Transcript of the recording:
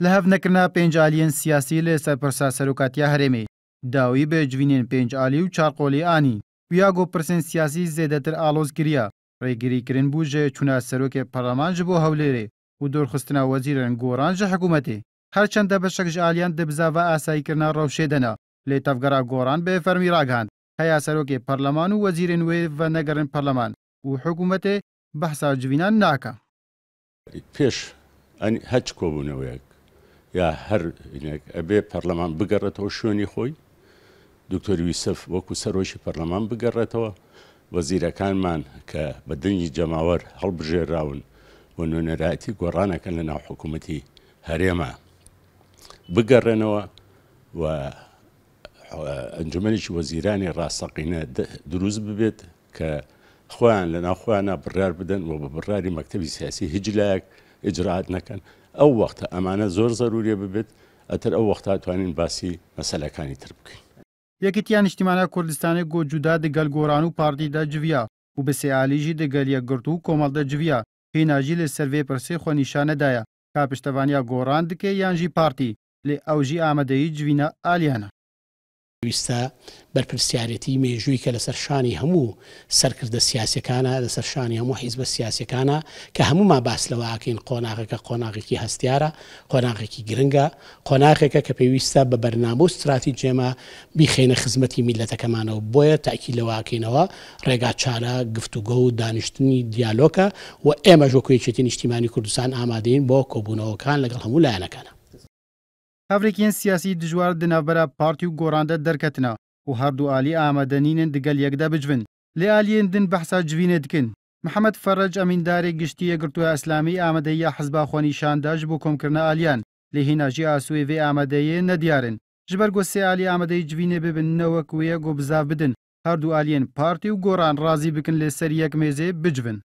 Lihevnekirina pênc aliyên siyasî li ser pirsa Serokatiya Herêmê, dawî bi civînên pênc alî û çarqolî anî. Wiya got pirsên siyasî zêdetir aloz kiriye, rêgirîkirin bû ji çûna serokê parleman ji bo Hewlêrê û dûrxistina wezîrên goran ji hikûmetê. Her çende beşek ji aliyan di bizava asayîkirina rewşê de ne, lê tevgera goran bi fermî ragihand, heya serokê parleman û wezîrên wê venegerin parleman û hikûmetê behsa civînan nake. پێش هەچ کۆبوونەوەیەک یا هەر ئینێک ئەبێ پەرلەمان بگەڕێتەوە شوێنی خۆی، دکتۆر یوسف وەکو سەرۆکی پەرلەمان بگەڕێتەوە، وەزیرەکانمان کە بە دەنگی جەماوەر هەڵبژێراون و نوێنەرایەتی گۆڕانەکەن لە ناو حکوومەتی هەرێمە بگەڕێنەوە و ئەنجومەنێکی وەزیرانی ڕاستەقینە دروست ببێت کە خۆیان لە ناو خۆیانە بڕیار بدەن و بە بڕیاری مەکتەبی سیاسی هیچ لایەک ئیجرائات نەکەن. ئەو وەختە ئەمانە زۆر زەروریە ببێت، ئەتر ئەو وەختە توانین باسی مەسەلەکانی تر بکەین. یەکێتییا نیشتیمانیا کوردستانê got cuda di gel Goran û Partî de civiya û bi sêalî jî di gel Yekgirtû û Komel de civiya. Hîna jî li ser vê pirsê xwe nîşan nedaye ka piştevaniya Goran dike yan jî Partî, lê ew jî amadeyî civîna aliyan e. پێویستە بەرپرسیارێتی مێژووی کە لەسەر شانی هەموو سەرکردە سیاسیەکانە، لەسەر شانی هەموو حیزبە سیاسیەکانە کە هەموومان باس لەوە ئەکەین قۆناغەکە قۆناغێکی هەستیارە، قۆناغێکی گرنگە، قۆناغێکە کە پێویستە بە بەرنامە و ستراتیجێمە بیخەینە خزمەتی میللەتەکەمانەوە، بۆیە تەئکید لەوە ئەکەینەوە ڕێگا چارە گفتوگۆ و دانیشتنی دیالۆکە و ئێمەش وەکو یەکێتی نیشتیمانی کوردستان ئامادەین بۆ کۆبوونەوەکان لەگەڵ هەموو لایەنەکانە. Hevrêkiyên siyasî dijwar di navbera Partî û Goran de derketine û her du alî amade nînin digel yek de bicivin. Lê aliyên din behsa civînê dikin. Mihemed Ferec Emîndarê Giştî yê Girtûya Îslamî amadeyiya hizba xwe nîşan da ji bo komkirina aliyan. Lê hîna jî asoyê vê amadeyê nediyar in. Ji ber ku sê alî amadeyî civînê bibin ne wek wê ye ku bizav bidin her du aliyên Partî û Goran razî bikin li ser yek mêzê bicivin.